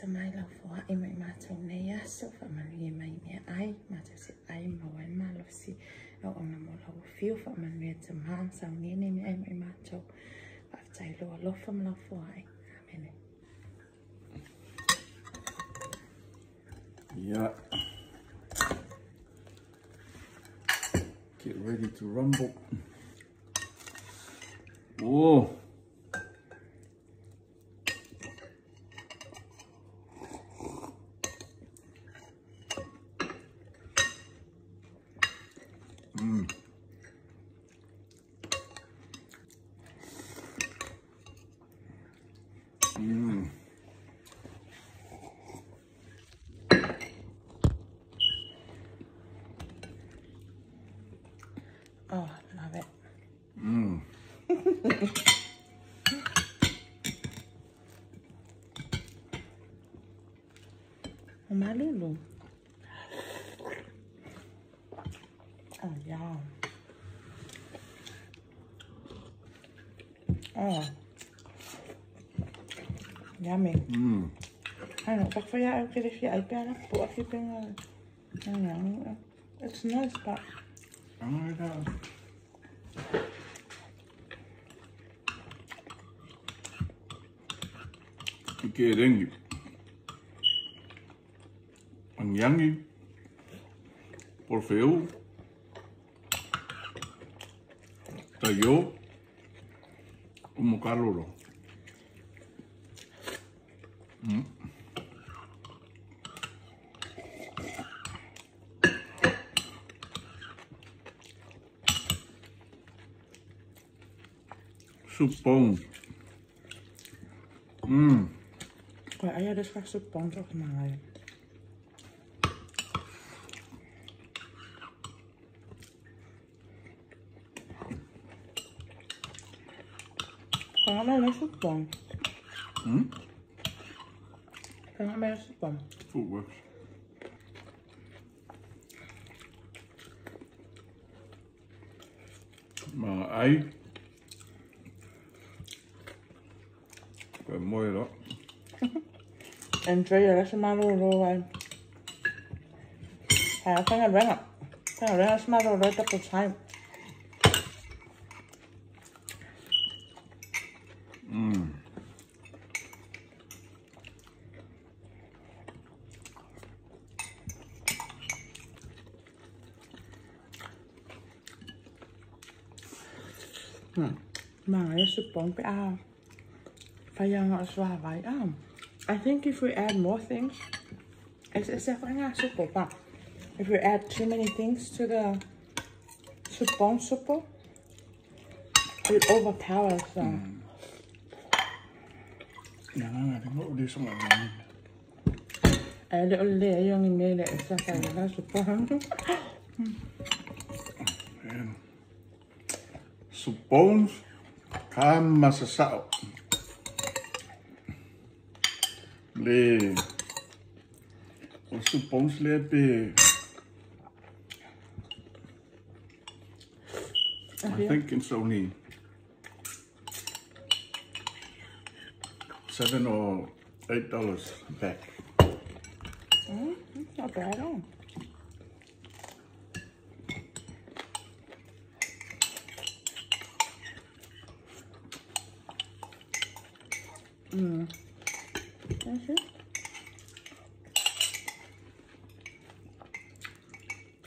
atamai lau foai mai mātou nei aso, whaamanuia mai mea ai, mātou se ai maua ai malosi, au ona mo lau whiu, whaamanuia te maan saunia nei mea ai mai mātou, whaafetai lou alofa ma lau foai. Amene. Yeah. Get ready to rumble. Whoa. Mm. Mm. Oh, I love it. Mm. Malulu. Oh, yeah. Oh. Yummy. Mm. I don't know. It's nice, but Ikerengi. Angiangi. Porfeu. Tayo. Umukalolo. Mm. Soup bone. Mm. Kaya this ka soup bone of my. Kaya may soup bone. Hmm? Kaya may soup bone. Food works. Mga ay. Enjoy your rest of my little I think I ran up. I ran my little right up the time. Mm. I think if we add more things, it's if we add too many things to the soup bone soup, it overpowers them. A little young mele soup bones, kamasasao. Le o soup bones le be. I think it's only $7 or $8 a pack. It's not bad at all. Mm. Thank you.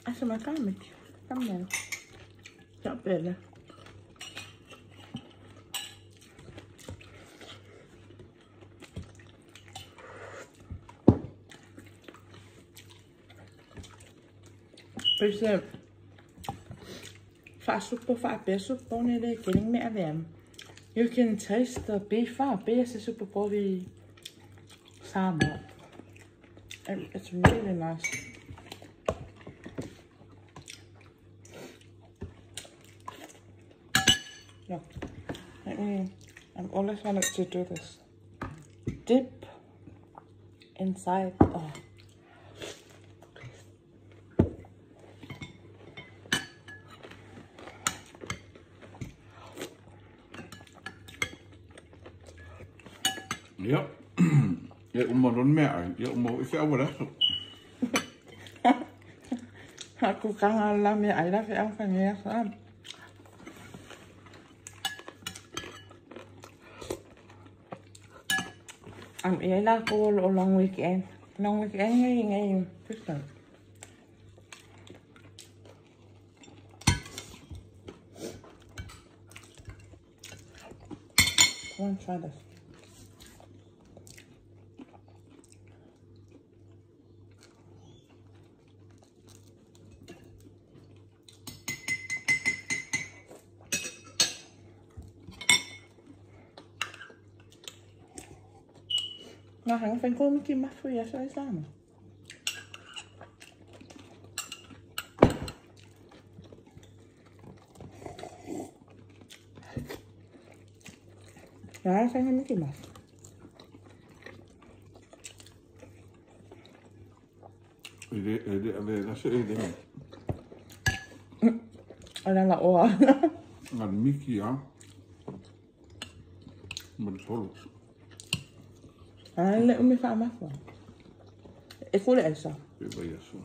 Adesso ma calmi, calmi. Ciao bella. Persze you can taste the beef. Beef is super body salmon. It's really nice. Look, I've always wanted to do this. Dip inside. Oh. Yep. Ia uma lona meaai, ia uma foi feau o le aso. Hakukaga la meaai la feau fai lenei aso a. Am e ai lakou o lo o long weekend. Long weekend ngai ngai Tuesday. I want to try this. Nå, han fandt god med mafu i aso ai Samoa. La fai miki mafu. E le ave la se e le. Ala la oa. Ngal miki a. Ma le solo. Ai le umi fa mafu. E fule aisa. E vai aso.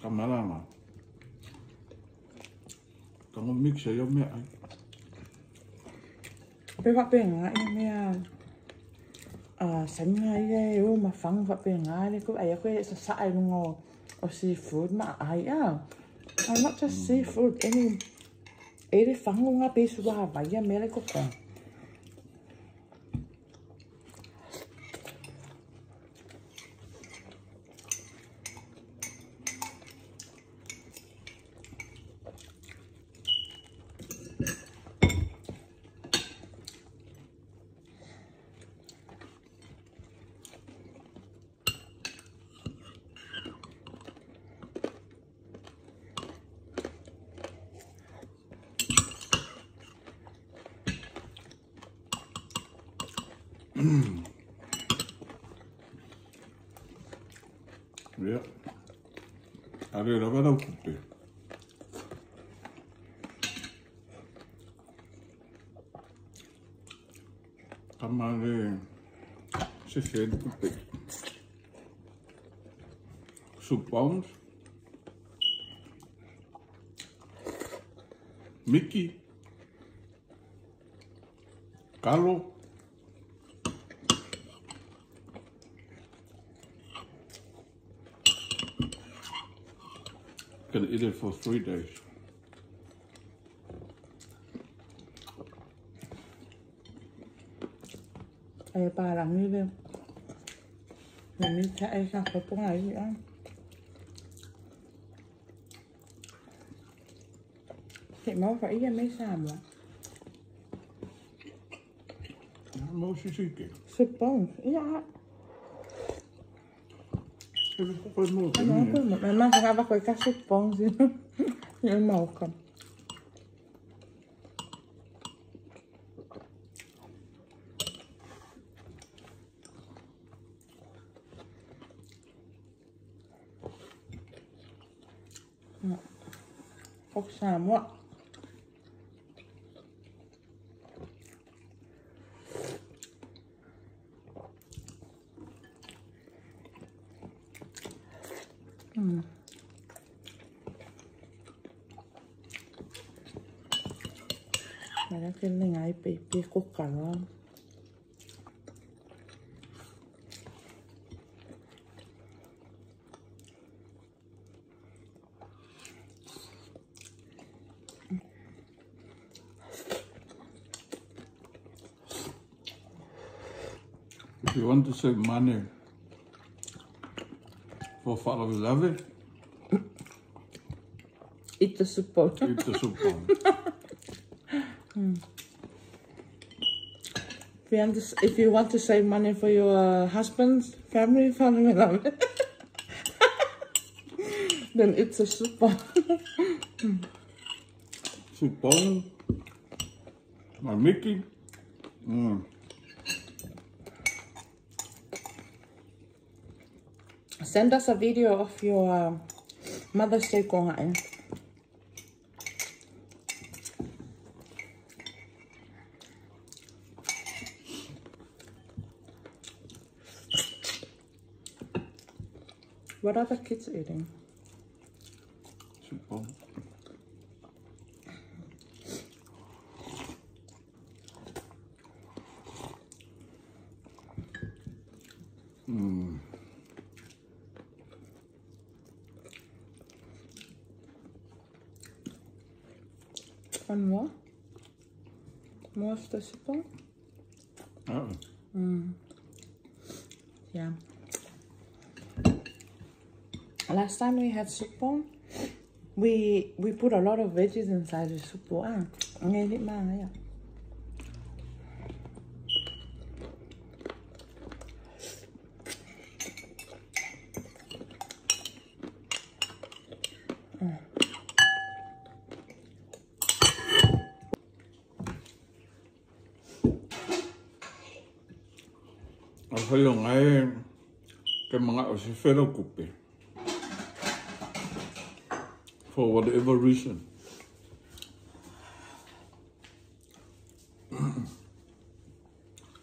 Ka malanga. Ka ngo mix ai o mea ai. Pe faapegaʻi ia mea a saga ia e o ma fagu faapega le ko ai aku e sasaʻa i luga o seafood ma aai a. Not just seafood, any e le fagu ga pe suavai ia mea le koko. Ia. Ale lava lau tupe. Tama le se se le tupe. Soup bones. Mickey. Kalo. Gonna eat it for 3 days. Ai palangi le. Na mi ta ai sa ko ponga ai a. Te mau fa ia me Samoa. Mo si si ke. Soup bones. Ia. E le ko mo te Ano ni. ko ma ma sa va ko ka soup bones. Ia mau ka. Kok Samoa. Ma ke le ngai pe pe ko kala. If you want to save money for faalavelave, Eat the soup bowl. Eat the soup bowl. If you want to save money for your husband's family, faalavelave, then it's a soup bowl. Soup bowl. My Mickey. Send us a video of your Mother's Day konga. What are the kids eating? Soup bone. One more? More of the soup bone? Oh. Yeah. Last time we had soup bone, we put a lot of veggies inside the soup bone. Ah, nghe đi mà ấy à. Afai o ngai ke mga o se whero kupe. For whatever reason.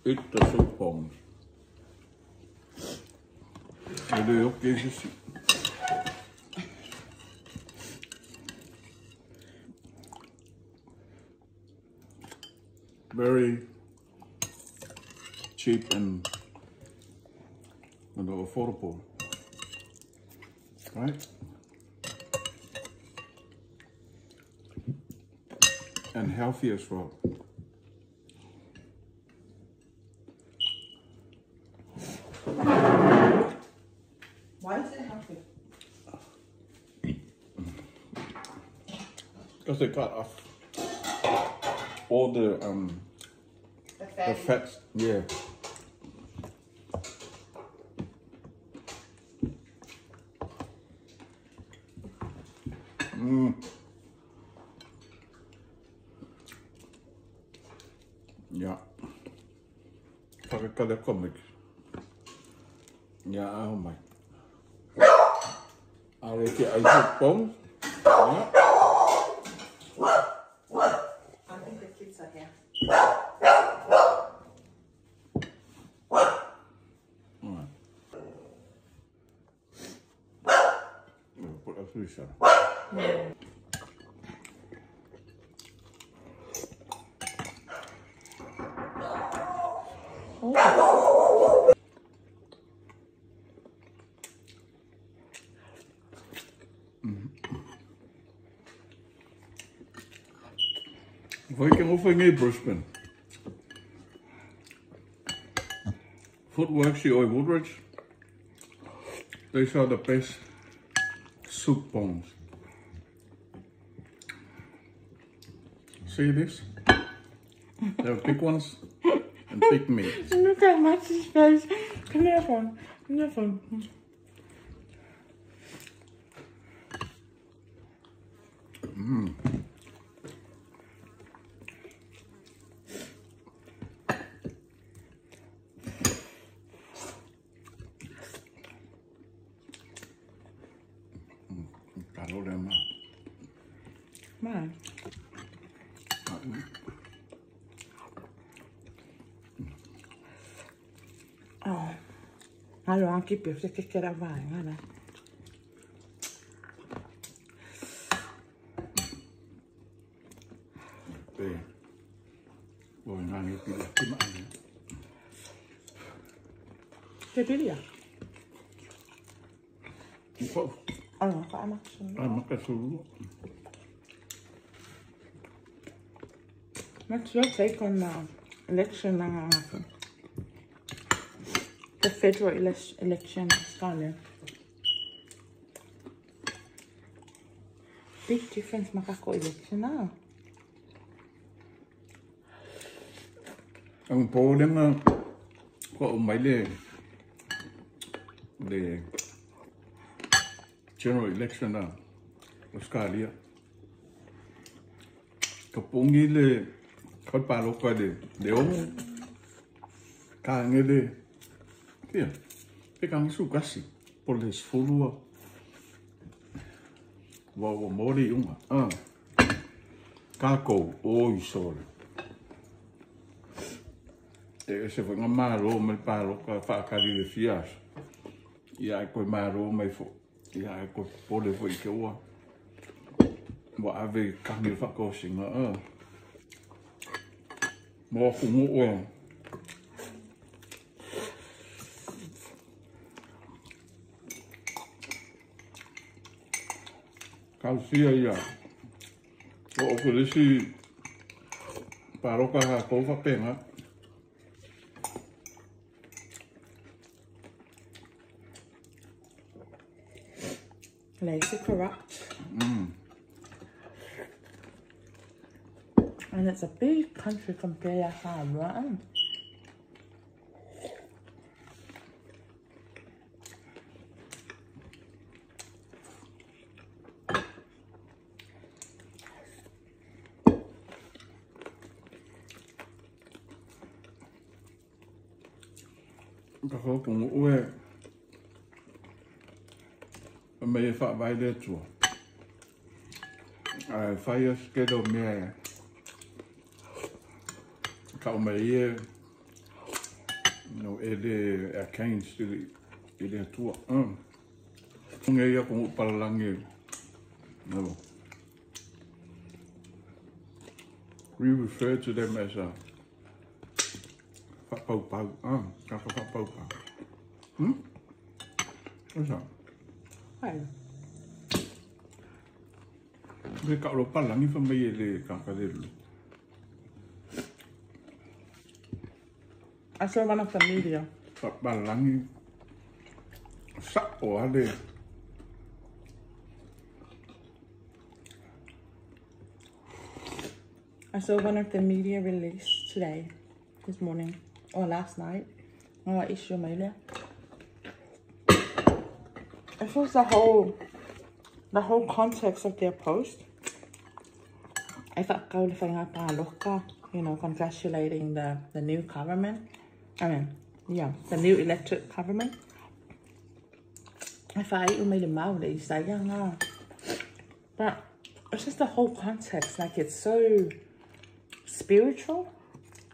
Eat the soup bones. E le oke sisi. Very cheap and affordable, right? And healthy as well. Why is it healthy? Because they cut off all the fats. Yeah. Yeah. Whakakale komik. Yeah, oh my. Are te ai soup bone. Yeah. I think the kids are here. Alright. Put a few shot. Oh. Vai que não foi em Brisbane. Footworks i Woodridge. These are the best soup bones. See this? They're big ones and big meat. Look at Max's face. Come here, phone. Come here, phone. Man. Oh, allora anche più se che era vai, guarda. Sì. Voi non più Che pilia? Un po'. Allora, fa ma. Ah, ma che solo. What's your take on the election? The federal election in Australia. Big difference makako election now. Ang problema ko maile the general election na Australia. Kapungi le kalpaloka le leomo kangele fia pe kangi sukasi por les fulua wa wa mori unga ah kako oi sole e se foi malo me palo ka fa kali le fias Ia ai koe maro mai fo. Ia ai koe pole fo i ke ua. Ua ave kangi o whakaosinga. Mō ku ngō. Kausia ia. O o polisi paroka ha koufa penga. Lazy corrupt. And it's a big country compared to Samoa. Ka kung ue me fa vai le tua. Ai fai as ke do me ka o me ie no e le a kain stili i le tua. Nge ia kung palalangi. No. We refer to them as a pau pau. Ka pau pau. What's that? Hi. Le ka ro palangi fa mai le ka ka le. I saw one of the media. Fa palangi sa o ale. I saw one of the media release today, this morning, or last night. Oh, issue media. It was the whole context of their post. I thought, you know, congratulating the new government. I mean, yeah, the new elected government. I thought it made a mouth. But it's just the whole context. Like, it's so spiritual,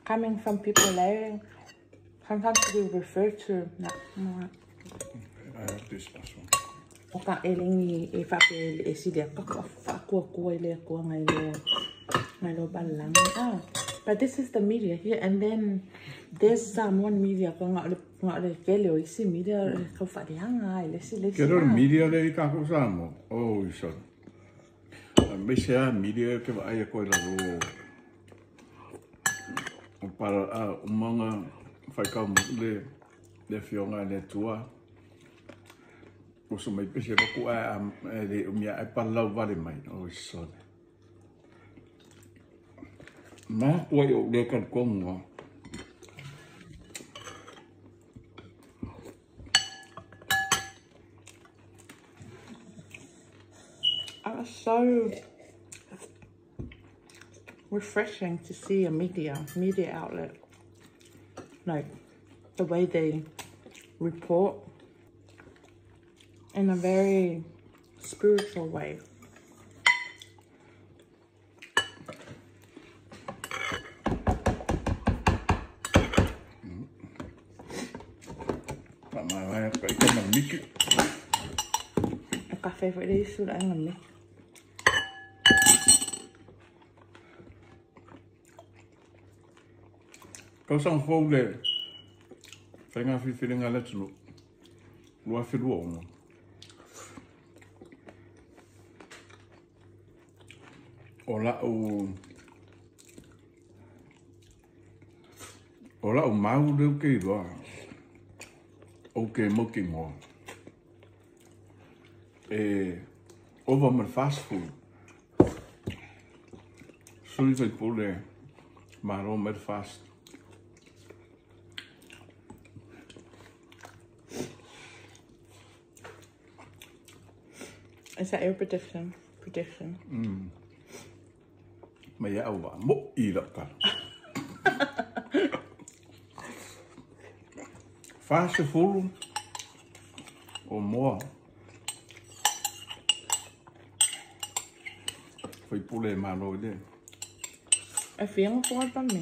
coming from people there. Sometimes we refer to. No, I have this last one. O ka elengi e whape e silia kaka whakua kua ile kua ngai lo balangi. But this is the media here, and then there's some one media ko ngā le kele o isi media ka whareanga i lesi lesi. Kero media le i kako samo. Oh, isa. Me se a media ke wa ai koe la ro. O para a umanga whaikau le le fionga le tua. O so mai pese roku a le umia e palau vale mai. Oh, sorry. Ma kua i o le kan konga. It was so refreshing to see a media outlet. Like, the way they report in a very spiritual way. O café foi isso, né? Kau sang fou le whainga whiwhiringa le tunu. Lua whirua ongo. O lau mau leu ke iloa. O ke moki ngoa. E over me fast food. Sui vai pule maro me fast. Is that your prediction? Prediction. Ma ia awa mo i la ka. Fast food o moa. Foi pule malo ile. E fianga for pa me.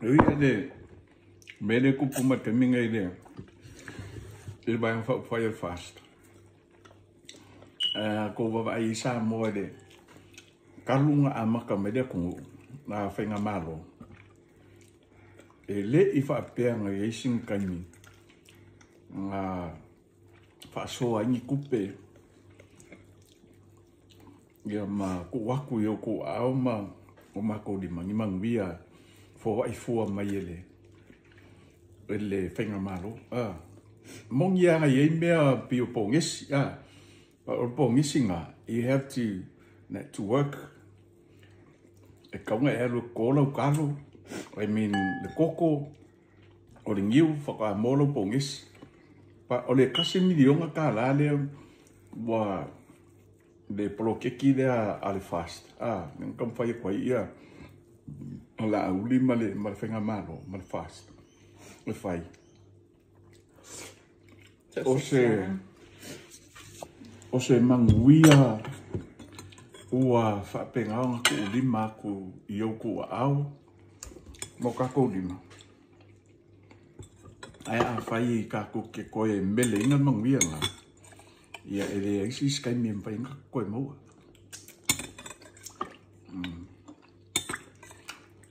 Ui le mele kupu ma te minga i le vaega faaupufai o le FAST. Ko vavaai i Samoa le talu na amata mai le atunuu na faigamalo. E le i faapea na iai sina taimi na faasoa ai ni tupe ia ma tuu atu i outou aao ma o matou lima ni manuia foai fua mai e le faigamalo. Moni lava i ai mea pei o pogesi, o le pogesi na, you have to work. E tatau ona e alu e toto lau talo, I mean le koko, o le niu faatoa maua lau pogesi. O le $1 miliona lea ua le poloketi lea a le FAST, na taumafai atu ai ia Laauli ma le faigamalo ma le FAST e fai. O se manuia ua faapena ona tuulima atu i outou aao ma o tatou lima. Ae afai tatou te toe meleina le manuia lena, ia e leai se isi taimi e mafai ai ona toe maua.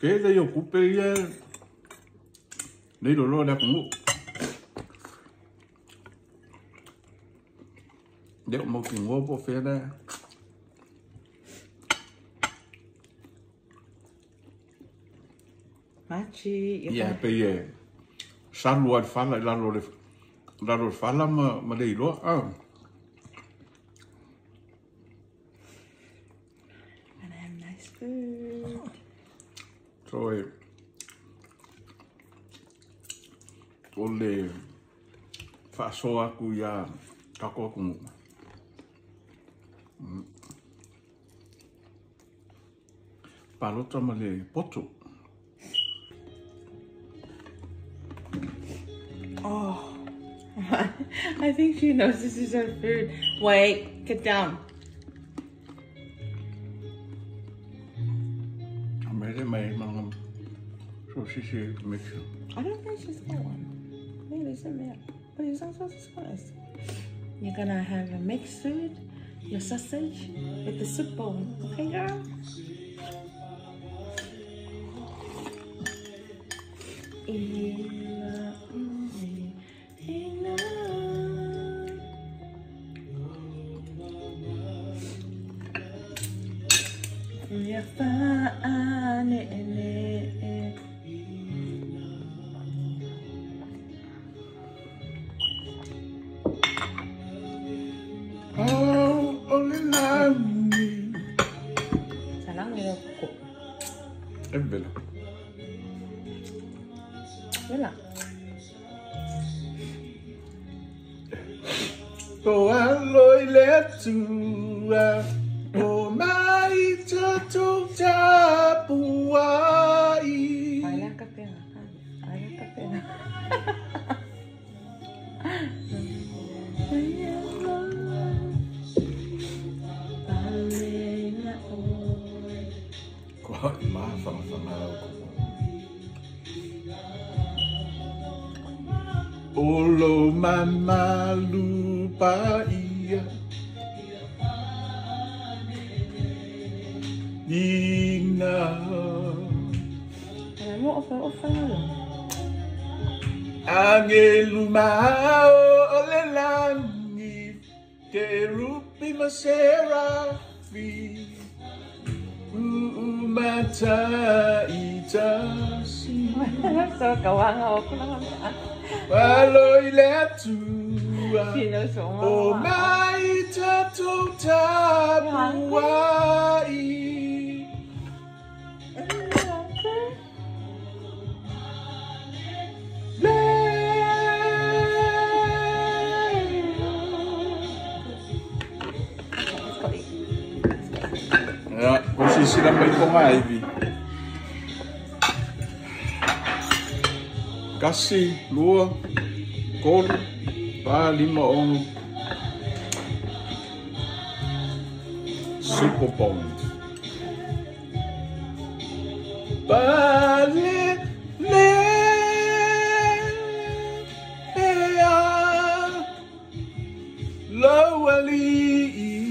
Tele ia o tupe ia nei loloa le atunuu. Le o mautinoa po o fea lea. Machi. Ia pei e salu ai le fala i lalo o le fala ma le iloa. And I have nice food. So o le faasoa atu ia tatou atunuu. Palota ma le poto. Oh, I think she knows this is her food. Wait, get down. I don't think she's got one. Maybe there's a meal. But it's not sausage. You're gonna have a mixed food, your sausage with the soup bowl. Okay, girl? O mai tatu tapuai. Ai ka pena. Ai ka pena. Ko hai mawhangawhanga au ko. Olo mamalu pa ia. Ina. Angelu mao o le langi, kerupi ma serafi, uumata itasi. So kawanga o kula. Alo i le atua, o mai tatou tapuai. Ia, ko sisila mai ponga aivi. 1, 2, 3, 4, 5, 6. Super Bond. Pale Le ea lau alii.